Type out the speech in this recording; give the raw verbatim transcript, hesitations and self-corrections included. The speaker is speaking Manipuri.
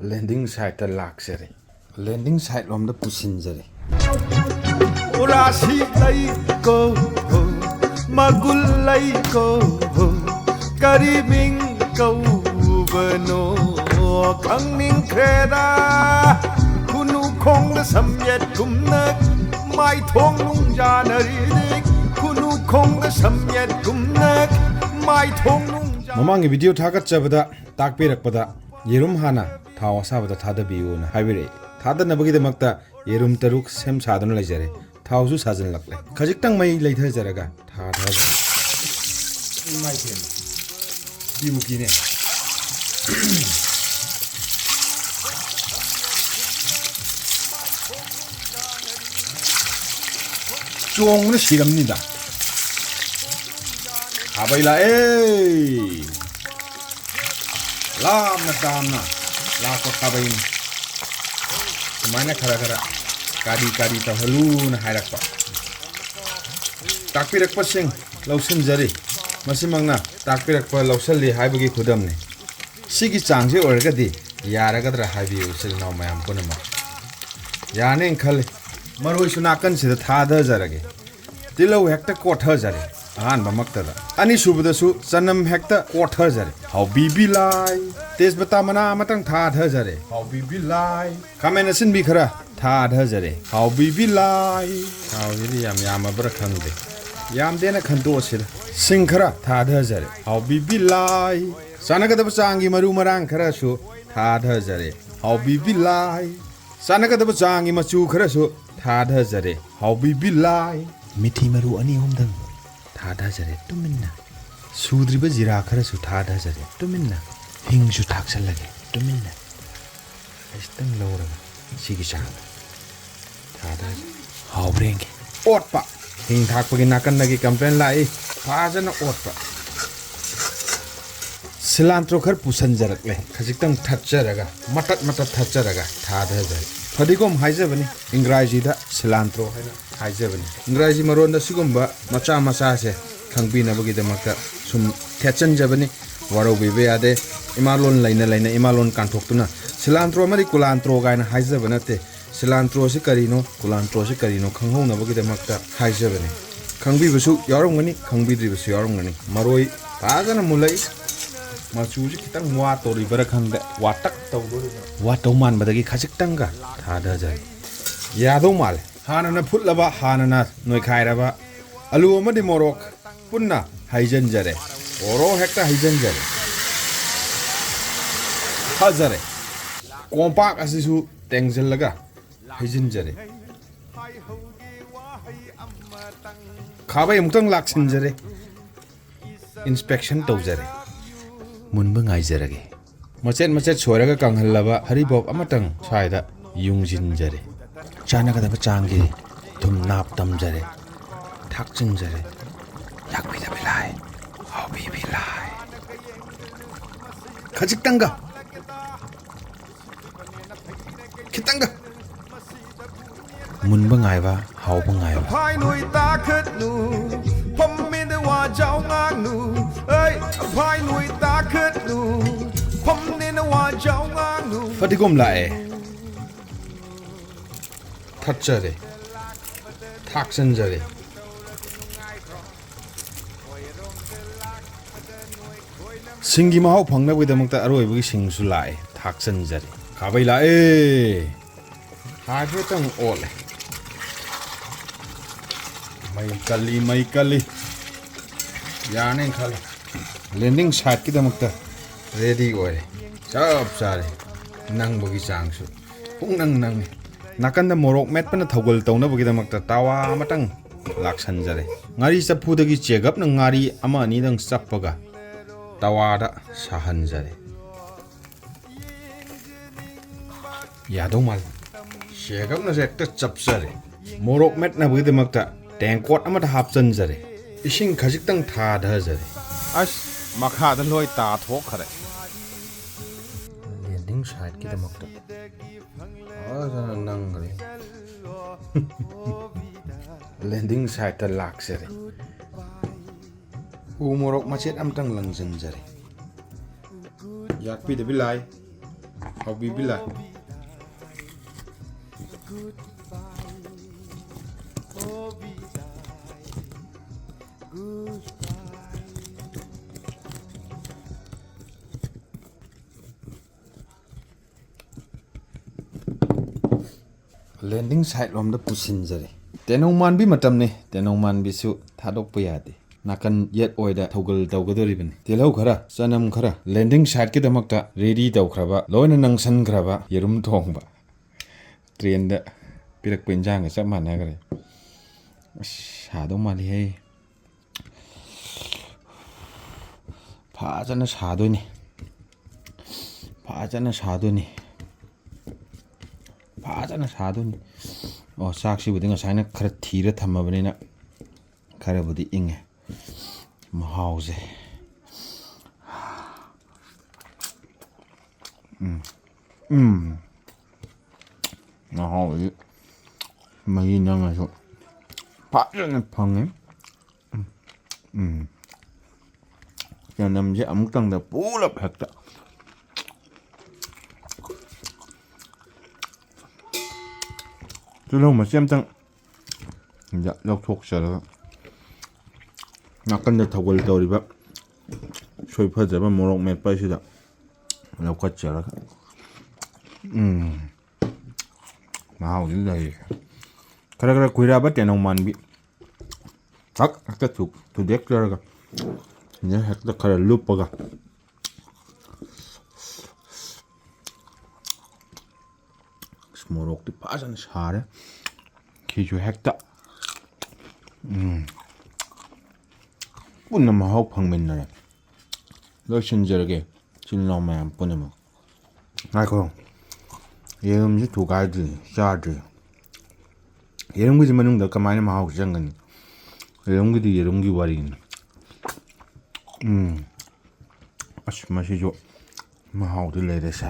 ꯂꯦꯟꯗꯤꯡ ꯁꯥꯏꯠꯇ ꯂꯥꯛꯆꯔꯦ꯫ ꯂꯦꯟꯗꯤꯡ ꯁꯥꯏꯠ ꯂꯣꯝꯗ ꯄꯨꯁꯤꯟꯖꯔꯦ꯫ ꯎꯔꯥꯁꯤ ꯂꯩꯀꯣ, ꯃꯒꯨꯜ ꯂꯩꯀꯣ, ꯀꯔꯤ ꯃꯤꯡ ꯀꯧꯕꯅꯣ ꯈꯪꯅꯤꯡꯈ꯭ꯔꯦꯗ꯫ ꯈꯨꯅꯨ ꯈꯣꯡꯗ ꯁꯝꯌꯦꯠ ꯀꯨꯝꯅ ꯃꯥꯏꯊꯣꯡ ꯅꯨꯡꯖꯥꯅꯔꯤꯅꯤ꯫ ꯈꯨꯅꯨ ꯈꯣꯡꯗ ꯁꯝꯌꯦꯠ ꯀꯨꯝꯅ ꯃꯥꯏꯊꯣꯡ ꯅꯨꯡꯖꯥ- ꯃꯃꯥꯡꯒꯤ ꯚꯤꯗꯤꯑꯣ ꯊꯥꯒꯠꯆꯕꯗ ꯇꯥꯛꯄꯤꯔꯛꯄꯗ ꯌꯦꯔꯨꯝ ꯍꯥꯟꯅ ꯊꯥꯎ ꯑꯁꯥꯕꯗ ꯊꯥꯗꯕꯤꯌꯨꯅ ꯍꯥꯏꯕꯤꯔꯛꯏ꯫ ꯊꯥꯗꯅꯕꯒꯤꯗꯃꯛꯇ ꯌꯦꯔꯨꯝ ꯇꯔꯨꯛ ꯁꯦꯝ ꯁꯥꯗꯨꯅ ꯂꯩꯖꯔꯦ꯫ ꯊꯥꯎꯁꯨ ꯁꯥꯖꯤꯜꯂꯛꯂꯦ꯫ ꯈꯖꯤꯛꯇꯪ ꯃꯩ ꯂꯩꯊꯖꯔꯒ ꯊꯥ ꯊꯥ- ꯏꯃꯥꯏ ꯄꯦꯝꯃ꯫ ꯀꯤꯕꯨ ꯀꯤꯅꯦ꯫ ꯆꯣꯡꯕꯅ ꯁꯤꯔꯝꯅꯤꯗ꯫ ꯈꯥꯕꯩ ꯂꯥꯛꯑꯦ꯫ ꯂꯥꯞꯅ ꯇꯥꯝꯅ ꯂꯥꯛꯄ ꯈꯥꯕꯩꯅꯤ꯫ ꯁꯨꯃꯥꯏꯅ ꯈꯔ ꯈꯔ ꯀꯥꯔꯤ ꯀꯥꯔꯤ ꯇꯧꯍꯜꯂꯨꯅ ꯍꯥꯏꯔꯛꯄ꯫ ꯇꯥꯛꯄꯤꯔꯛꯄꯁꯤꯡ ꯂꯧꯁꯤꯟꯖꯔꯤ꯫ ꯃꯁꯤꯃꯛꯅ ꯇꯥꯛꯄꯤꯔꯛꯄ ꯂꯧꯁꯤꯜꯂꯤ ꯍꯥꯏꯕꯒꯤ ꯈꯨꯗꯝꯅꯤ꯫ ꯁꯤꯒꯤ ꯆꯥꯡꯁꯤ ꯑꯣꯏꯔꯒꯗꯤ ꯌꯥꯔꯒꯗ꯭ꯔꯥ ꯍꯥꯏꯕꯤꯌꯨ, ꯏꯆꯤꯜ ꯏꯅꯥꯎ ꯃꯌꯥꯝ ꯄꯨꯝꯅꯃꯛ꯫ ꯌꯥꯅꯦꯅ ꯈꯜꯂꯤ꯫ ꯃꯔꯣꯏꯁꯨ ꯅꯥꯀꯟꯁꯤꯗ ꯊꯥꯗꯖꯔꯒꯦ꯫ ꯇꯤꯜꯍꯧ ꯍꯦꯛꯇ ꯀꯣꯠꯊꯖꯔꯦ꯫ ꯑꯍꯥꯟꯕꯃꯛꯇꯗ꯫ ꯑꯅꯤꯁꯨꯕꯗꯁꯨ ꯆꯅꯝ ꯍꯦꯛꯇ ꯀꯣꯠꯊꯖꯔꯦ꯫ ꯍꯥꯎꯕꯤꯕꯤ ꯂꯥꯏ꯫ ꯇꯦꯖꯄꯇꯥ ꯃꯅꯥ ꯑꯃꯇꯪ ꯊꯥꯗꯖꯔꯦ꯫ ꯍꯥꯎꯕꯤꯕꯤ ꯂꯥꯏ꯫ ꯈꯥꯃꯦꯟ ꯑꯁꯤꯟꯕꯤ ꯈꯔ ꯊꯥꯗꯖꯔꯦ꯫ ꯍꯥꯎꯕꯤꯕꯤ ꯂꯥꯏ꯫ ꯊꯥꯎꯁꯤꯗꯤ ꯌꯥꯝ ꯌꯥꯝꯃꯕ꯭ꯔꯥ ꯈꯪꯗꯦ꯫ ꯌꯥꯝꯗꯦꯅ ꯈꯟꯇꯣꯛꯑꯁꯤꯗ꯫ ꯁꯤꯡ ꯈꯔ ꯊꯥꯗꯖꯔꯦ꯫ ꯍꯥꯎꯕꯤꯕꯤ ꯂꯥꯏ꯫ ꯆꯥꯟꯅꯒꯗꯕ ꯆꯥꯡꯒꯤ ꯃꯔꯨ ꯃꯔꯥꯡ ꯈꯔꯁꯨ ꯊꯥꯗꯖꯔꯦ꯫ ꯍꯥꯎꯕꯤꯕꯤ ꯂꯥꯏ꯫ ꯆꯥꯟꯅꯒꯗꯕ ꯆꯥꯡꯒꯤ ꯃꯆꯨ ꯈꯔꯁꯨ ꯊꯥꯗꯖꯔꯦ꯫ ꯍꯥꯎꯕꯤꯕꯤ ꯂꯥꯏ꯫ ꯃꯤꯊꯤ ꯃꯔꯨ ꯑꯅꯤ ꯑꯍꯨꯝꯗꯪ ꯊꯥꯗꯖꯔꯦ ꯇꯨꯃꯤꯟꯅ꯫ ꯁꯨꯗ꯭ꯔꯤꯕ ꯖꯤꯔꯥ ꯈꯔꯁꯨ ꯊꯥꯗꯖꯔꯦ ꯇꯨꯃꯤꯟꯅ꯫ ꯍꯤꯡꯁꯨ ꯊꯥꯛꯆꯜꯂꯒꯦ ꯇꯨꯃꯤꯟꯅ꯫ ꯈꯖꯤꯛꯇꯪ ꯂꯧꯔꯒ ꯁꯤꯒꯤ ꯆꯥꯡꯗ ꯊꯥꯗꯖꯔꯦ꯫ ꯍꯥꯎꯕ꯭ꯔꯥ ꯌꯦꯡꯒꯦ꯫ ꯑꯣꯠꯄ꯫ ꯍꯤꯡ ꯊꯥꯛꯄꯒꯤ ꯅꯥꯀꯟꯗꯒꯤ ꯀꯝꯄ꯭ꯂꯦꯟ ꯂꯥꯛꯏ꯫ ꯐꯖꯅ ꯑꯣꯠꯄ꯫ ꯁꯤꯂꯥꯟꯇ꯭ꯔꯣ ꯈꯔ ꯄꯨꯁꯟꯖꯔꯛꯂꯦ꯫ ꯈꯖꯤꯛꯇꯪ ꯊꯠꯆꯔꯒ, ꯃꯇꯠ ꯃꯇꯠ ꯊꯠꯆꯔꯒ ꯊꯥꯗꯖꯔꯦ꯫ ꯐꯗꯤꯒꯣꯝ ꯍꯥꯏꯖꯕꯅꯤ, ꯏꯪꯒ꯭ꯔꯥꯖꯤꯗ ꯁꯤꯂꯥꯟꯇ꯭ꯔꯣ ꯍꯥꯏꯅ ꯍꯥꯏꯖꯕꯅꯤ꯫ ꯏꯪꯒ꯭ꯔꯥꯖꯤ ꯃꯔꯣꯟꯗ ꯁꯤꯒꯨꯝꯕ ꯃꯆꯥ ꯃꯆꯥꯁꯦ ꯈꯪꯕꯤꯅꯕꯒꯤꯗꯃꯛꯇ ꯁꯨꯝ ꯊꯦꯠꯆꯟꯖꯕꯅꯤ꯫ ꯋꯥꯔꯧꯕꯤꯕ ꯌꯥꯗꯦ꯫ ꯏꯃꯥꯂꯣꯟ ꯂꯩꯅ ꯂꯩꯅ ꯏꯃꯥꯂꯣꯟ ꯀꯥꯟꯊꯣꯛꯇꯨꯅ ꯁꯤꯂꯥꯟꯇ꯭ꯔꯣ ꯑꯃꯗꯤ ꯀꯨꯂꯥꯟꯇ꯭ꯔꯣ ꯀꯥꯏꯅ ꯍꯥꯏꯖꯕ ꯅꯠꯇꯦ꯫ ꯁꯤꯂꯥꯟꯇ꯭ꯔꯣꯁꯤ ꯀꯔꯤꯅꯣ, ꯀꯨꯂꯥꯟꯇ꯭ꯔꯣꯁꯤ ꯀꯔꯤꯅꯣ ꯈꯪꯍꯧꯅꯕꯒꯤꯗꯃꯛꯇ ꯍꯥꯏꯖꯕꯅꯤ꯫ ꯈꯪꯕꯤꯕꯁꯨ ꯌꯥꯎꯔꯝꯒꯅꯤ, ꯈꯪꯕꯤꯗ꯭ꯔꯤꯕꯁꯨ ꯌꯥꯎꯔꯝꯒꯅꯤ꯫ ꯃꯔꯣꯏ ꯐꯖꯅ ꯃꯨꯜꯂꯛꯏ꯫ ꯃꯆꯨꯁꯤ ꯈꯤꯇꯪ ꯋꯥꯠꯇꯧꯔꯤꯕꯔꯥ ꯈꯪꯗꯦ, ꯋꯥꯇꯛ ꯇꯧꯗꯣꯔꯤꯕ꯭ꯔꯥ? ꯋꯥꯇꯧ ꯃꯥꯟꯕꯗꯒꯤ ꯈꯖꯤꯛꯇꯪꯒ ꯊꯥꯗꯖꯔꯦ꯫ ꯌꯥꯗꯧ ꯃꯥꯜꯂꯦ꯫ ꯍꯥꯟꯅꯅ ꯐꯨꯠꯂꯕ, ꯍꯥꯟꯅꯅ ꯅꯣꯏꯈꯥꯏꯔꯕ ꯑꯂꯨ ꯑꯃꯗꯤ ꯃꯣꯔꯣꯛ ꯄꯨꯟꯅ ꯍꯩꯖꯤꯟꯖꯔꯦ꯫ ꯃꯣꯔꯣꯛ ꯍꯦꯛꯇ ꯍꯩꯖꯤꯟꯖꯔꯦ꯫ ꯐꯖꯔꯦ꯫ ꯀꯣꯝꯄꯥꯛ ꯑꯁꯤꯁꯨ ꯇꯦꯡꯁꯤꯜꯂꯒ ꯍꯩꯖꯤꯟꯖꯔꯦ꯫ ꯈꯥꯕꯩ ꯑꯃꯨꯛꯇꯪ ꯂꯥꯛꯁꯤꯟꯖꯔꯦ꯫ ꯏꯟꯁꯄꯦꯛꯁꯟ ꯇꯧꯖꯔꯦ꯫ ꯃꯨꯟꯕ ꯉꯥꯏꯖꯔꯒꯦ꯫ ꯃꯆꯦꯠ ꯃꯆꯦꯠ ꯁꯣꯏꯔꯒ ꯀꯪꯍꯜꯂꯕ ꯍꯔꯤꯕꯣꯞ ꯑꯃꯇꯪ ꯁ꯭ꯋꯥꯏꯗ ꯌꯨꯡꯁꯤꯟꯖꯔꯦ꯫ ꯆꯥꯟꯅꯒꯗꯕ ꯆꯥꯡꯒꯤ ꯊꯨꯝ ꯅꯥꯞ ꯇꯝꯖꯔꯦ, ꯊꯥꯛꯆꯤꯟꯖꯔꯦ꯫ ꯌꯥꯛꯄꯤꯗꯕꯤ ꯂꯥꯏ, ꯍꯥꯎꯕꯤꯕꯤ ꯂꯥꯏ꯫ ꯈꯖꯤꯛꯇꯪꯒ, ꯈꯤꯇꯪꯒ꯫ ꯃꯨꯟꯕ ꯉꯥꯏꯕ, ꯍꯥꯎꯕ ꯉꯥꯏꯕ꯫ ꯐꯥꯏ ꯅꯣꯏ ꯇꯥꯈꯠꯅꯨ, ꯐꯝꯃꯤꯗ ꯋꯥꯖꯥꯎ ꯉꯥꯡꯅꯨ꯫ ꯑꯩ ꯐꯥꯏ ꯅꯣꯏ ꯇꯥꯈꯠꯅꯨ, ꯐꯝꯅꯤꯅ ꯋꯥꯖꯥꯎ ꯉꯥꯡꯅꯨ꯫ ꯐꯗꯤꯒꯣꯝ ꯂꯥꯛꯑꯦ꯫ ꯊꯠꯆꯔꯦ꯫ ꯊꯥꯛꯆꯟꯖꯔꯦ꯫ ꯁꯤꯡꯒꯤ ꯃꯍꯥꯎ ꯐꯪꯅꯕꯒꯤꯗꯃꯛꯇ ꯑꯔꯣꯏꯕꯒꯤ ꯁꯤꯡꯁꯨ ꯂꯥꯛꯑꯦ꯫ ꯊꯥꯛꯆꯟꯖꯔꯦ꯫ ꯈꯥꯕꯩ ꯂꯥꯛꯑꯦ꯫ ꯍꯥꯏꯐꯦꯠꯇꯪ ꯑꯣꯠꯂꯦ꯫ ꯃꯩ ꯀꯜꯂꯤ, ꯃꯩ ꯀꯜꯂꯤ꯫ ꯌꯥꯔꯅꯤ ꯈꯜꯂꯤ꯫ ꯂꯦꯟꯗꯤꯡ ꯁꯥꯏꯠꯀꯤꯗꯃꯛꯇ ꯔꯦꯗꯤ ꯑꯣꯏꯔꯦ꯫ ꯆꯞ ꯆꯥꯔꯦ꯫ ꯅꯪꯕꯒꯤ ꯆꯥꯡꯁꯨ ꯄꯨꯡꯅꯪ ꯅꯪꯉꯤ꯫ ꯅꯥꯀꯟꯗ ꯃꯣꯔꯣꯛ ꯃꯦꯠꯄꯅ ꯊꯧꯒꯜ ꯇꯧꯅꯕꯒꯤꯗꯃꯛꯇ ꯇꯋꯥ ꯑꯃꯇꯪ ꯂꯥꯛꯁꯟꯖꯔꯦ꯫ ꯉꯥꯔꯤ ꯆꯐꯨꯗꯒꯤ ꯆꯦꯒꯞꯅ ꯉꯥꯔꯤ ꯑꯃ ꯑꯅꯤꯗꯪ ꯆꯞꯄꯒ ꯇꯋꯥꯗ ꯁꯥꯍꯟꯖꯔꯦ꯫ ꯌꯥꯗꯧ ꯃꯥꯜꯂꯤ꯫ ꯆꯦꯒꯞꯅꯁꯨ ꯍꯦꯛꯇ ꯆꯞꯆꯔꯦ꯫ ꯃꯣꯔꯣꯛ ꯃꯦꯠꯅꯕꯒꯤꯗꯃꯛꯇ ꯇꯦꯡꯀꯣꯠ ꯑꯃꯗ ꯍꯥꯞꯆꯟꯖꯔꯦ꯫ ꯏꯁꯤꯡ ꯈꯖꯤꯛꯇꯪ ꯊꯥꯗꯖꯔꯦ꯫ ꯑꯁ, ꯃꯈꯥꯗ ꯂꯣꯏ ꯇꯥꯊꯣꯛꯈ꯭ꯔꯦ꯫ ꯂꯦꯟꯗꯤꯡ ꯁꯥꯏꯠꯀꯤꯗꯃꯛꯇ ꯐꯖꯅ ꯅꯪꯈ꯭ꯔꯦ꯫ ꯂꯦꯟꯗꯤꯡ ꯁꯥꯏꯠꯇ ꯂꯥꯛꯆꯔꯦ꯫ ꯎ ꯃꯣꯔꯣꯛ ꯃꯆꯦꯠ ꯑꯃꯇꯪ ꯂꯪꯁꯤꯟꯖꯔꯦ꯫ ꯌꯥꯛꯄꯤꯗꯕꯤ ꯂꯥꯏ, ꯍꯥꯎꯕꯤꯕꯤ ꯂꯥꯏ꯫ ꯂꯦꯟꯗꯤꯡ ꯁꯥꯏꯠ ꯂꯣꯝꯗ ꯄꯨꯁꯤꯟꯖꯔꯦ꯫ ꯇꯦꯅꯧ ꯃꯥꯟꯕꯤ ꯃꯇꯝꯅꯤ, ꯇꯦꯅꯧ ꯃꯥꯟꯕꯤꯁꯨ ꯊꯥꯗꯣꯛꯄ ꯌꯥꯗꯦ꯫ ꯅꯥꯀꯟ ꯌꯦꯠ ꯑꯣꯏꯗ ꯊꯧꯒꯜ ꯇꯧꯒꯗꯧꯔꯤꯕꯅꯤ꯫ ꯇꯤꯜꯍꯧ ꯈꯔ, ꯆꯅꯝ ꯈꯔ, ꯂꯦꯟꯗꯤꯡ ꯁꯥꯏꯠꯀꯤꯗꯃꯛꯇ ꯔꯦꯗꯤ ꯇꯧꯈ꯭ꯔꯕ, ꯂꯣꯏꯅ ꯅꯪꯁꯟꯈ꯭ꯔꯕ ꯌꯦꯔꯨꯝ ꯊꯣꯡꯕ꯫ ꯇ꯭ꯔꯦꯟꯗ ꯄꯤꯔꯛꯄ ꯏꯟꯖꯥꯡꯒ ꯆꯞ ꯃꯥꯟꯅꯈ꯭ꯔꯦ꯫ ꯑꯁ, ꯁꯥꯗꯧ ꯃꯥꯜꯂꯤꯍꯦ꯫ ꯐꯖꯅ ꯁꯥꯗꯣꯏꯅꯤ꯫ ꯐꯖꯅ ꯁꯥꯗꯣꯏꯅꯤ꯫ ꯐꯖꯅ ꯁꯥꯗꯣꯏꯅꯤ꯫ ꯑꯣ, ꯆꯥꯛꯁꯤꯕꯨꯗꯤ ꯉꯁꯥꯏꯅ ꯈꯔ ꯊꯤꯔ ꯊꯝꯃꯕꯅꯤꯅ ꯈꯔꯕꯨꯗꯤ ꯏꯪꯉꯦ꯫ ꯃꯍꯥꯎꯁꯦ꯫ ꯎꯝ꯫ ꯎꯝ꯫ ꯃꯍꯥꯎꯗꯤ ꯃꯍꯤ ꯅꯪꯉꯁꯨ ꯐꯖꯅ ꯐꯪꯉꯦ꯫ ꯎꯝ꯫ ꯆꯅꯝꯁꯦ ꯑꯃꯨꯛꯇꯪꯗ ꯄꯨꯂꯞ ꯍꯦꯛꯇ꯫ ꯇꯤꯜꯍꯧ ꯃꯆꯦ ꯑꯝꯇꯪ ꯁꯤꯗ ꯂꯧꯊꯣꯛꯆꯔꯒ ꯅꯥꯀꯟꯗ ꯊꯧꯒꯜ ꯇꯧꯔꯤꯕ ꯁꯣꯏꯐꯗ꯭ꯔꯕ ꯃꯣꯔꯣꯛ ꯃꯦꯠꯄ ꯑꯁꯤꯗ ꯂꯧꯈꯠꯆꯔꯒ, ꯎꯝ, ꯃꯍꯥꯎꯗꯤ ꯂꯩꯔꯦ꯫ ꯈꯔ ꯈꯔ ꯀꯨꯏꯔꯛꯑꯕ ꯇꯦꯅꯧ ꯃꯥꯟꯕꯤ꯫ ꯊꯛ ꯍꯦꯛꯇ ꯊꯨ-, ꯊꯨꯗꯦꯛꯆꯔꯒ ꯁꯤꯗ ꯍꯦꯛꯇ ꯈꯔ ꯂꯨꯞꯄꯒ꯫ ꯑꯁ, ꯃꯣꯔꯣꯛꯇꯤ ꯐꯖꯅ ꯁꯥꯔꯦ꯫ ꯁꯤꯁꯨ ꯍꯦꯛꯇ, ꯎꯝ, ꯄꯨꯟꯅ ꯃꯍꯥꯎ ꯐꯪꯃꯤꯟꯅꯔꯦ꯫ ꯂꯣꯏꯁꯤꯟꯖꯔꯒꯦ, ꯏꯆꯤꯜ ꯏꯅꯥꯎ ꯃꯌꯥꯝ ꯄꯨꯝꯅꯃꯛ꯫ ꯉꯥꯏꯈꯣ, ꯌꯦꯔꯨꯝꯁꯤ ꯊꯨꯒꯥꯏꯗ꯭ꯔꯤ, ꯆꯥꯗ꯭ꯔꯤ꯫ ꯌꯦꯔꯨꯝꯒꯤꯁꯤ ꯃꯅꯨꯡꯗ ꯀꯃꯥꯏꯅ ꯃꯍꯥꯎ ꯆꯪꯒꯅꯤ? ꯌꯦꯔꯨꯝꯒꯤꯗꯤ ꯌꯦꯔꯨꯝꯒꯤ ꯋꯥꯔꯤꯅꯤ꯫ ꯎꯝ꯫ ꯑꯁ, ꯃꯁꯤꯁꯨ ꯃꯍꯥꯎꯗꯤ ꯂꯩꯔꯦꯁꯦ꯫